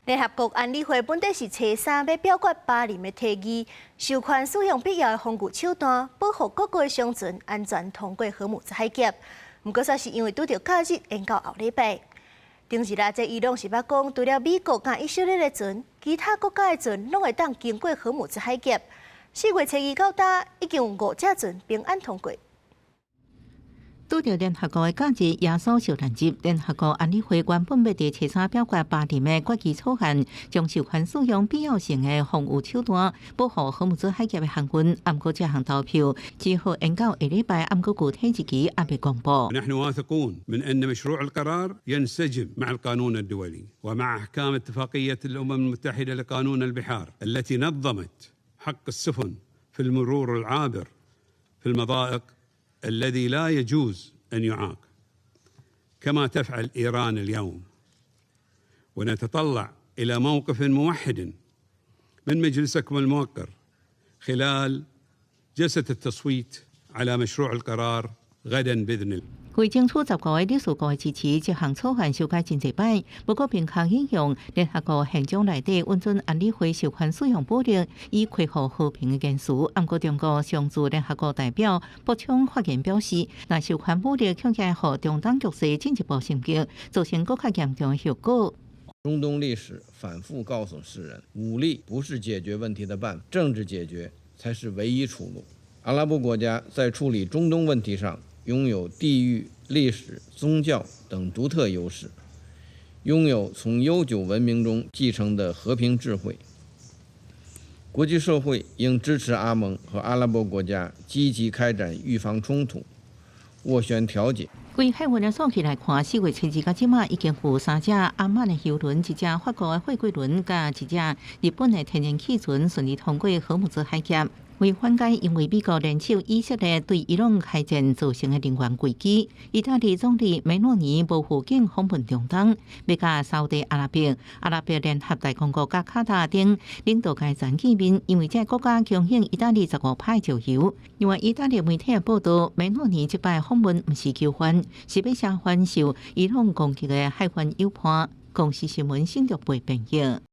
聯合國安理會本底是初三欲表決巴林的提議，授權使用必要的防禦手段，保護各國的商船安全通過荷姆茲海峽。毋過，煞是因為拄著假日延到後禮拜。頂日啊，這伊朗是捌講，除了美國佮以色列的船，其他國家的船攏會當經過荷姆茲海峽。4月初二到今，已經有五隻船平安通過。拄著聯合國的假日耶穌受難日，聯合國安理會原本欲佇初三表決巴林的決議草案，將授權使用必要性的防禦手段，保護荷姆茲海峽的航運。毋過這項投票只好延到下禮拜，毋過具體日期猶未公布。 نحن واثقون من أن مشروع القرار ينسجم مع القانون الدولي ومع أحكام اتفاقية الأمم المتحدة لقانون البحار التي نظمت حق السفن في المرور العابر في المضائق الذي لا يجوز أن يعاق كما تفعل إيران اليوم. ونتطلع إلى موقف موحد من مجلسكم الموقر خلال جلسة التصويت على مشروع القرار غدا بإذن الله。為爭取15個理事國的支持，這項草案修改真濟擺。不過，並空引用聯合國憲章內底允准安理會授權使用武力以恢復和平的言辭。毋過，中國常駐聯合國代表卜聰發言表示，若授權武力，恐驚予中東局勢進一步升級，造成閣較嚴重的後果。中東歷史反覆告訴世人，武力不是解決問題的辦法，政治解決才是唯一出路。阿拉伯國家在處理中東問題上，擁有地域、歷史、宗教等獨特優勢，擁有從悠久文明中繼承的和平智慧。國際社會應支持阿盟和阿拉伯國家積極開展預防衝突、斡旋調解。規海運的數據來看，4月初二到這馬已經有三隻阿曼的油輪、一隻法國的貨櫃輪，佮一隻日本的天然氣船順利通過荷姆茲海峽。為緩解因為美國聯手以色列對伊朗開戰造成的能源危機，意大利總理梅洛尼無預警訪問中東，欲佮沙地阿拉伯、阿拉伯聯合大公國佮卡達等領導階層見面，因為這國家供應意大利15趴石油。另外，意大利媒體報道，梅洛尼這擺訪問毋是求援，是欲聲援受伊朗攻擊的海灣友伴。公視新聞新竹編譯。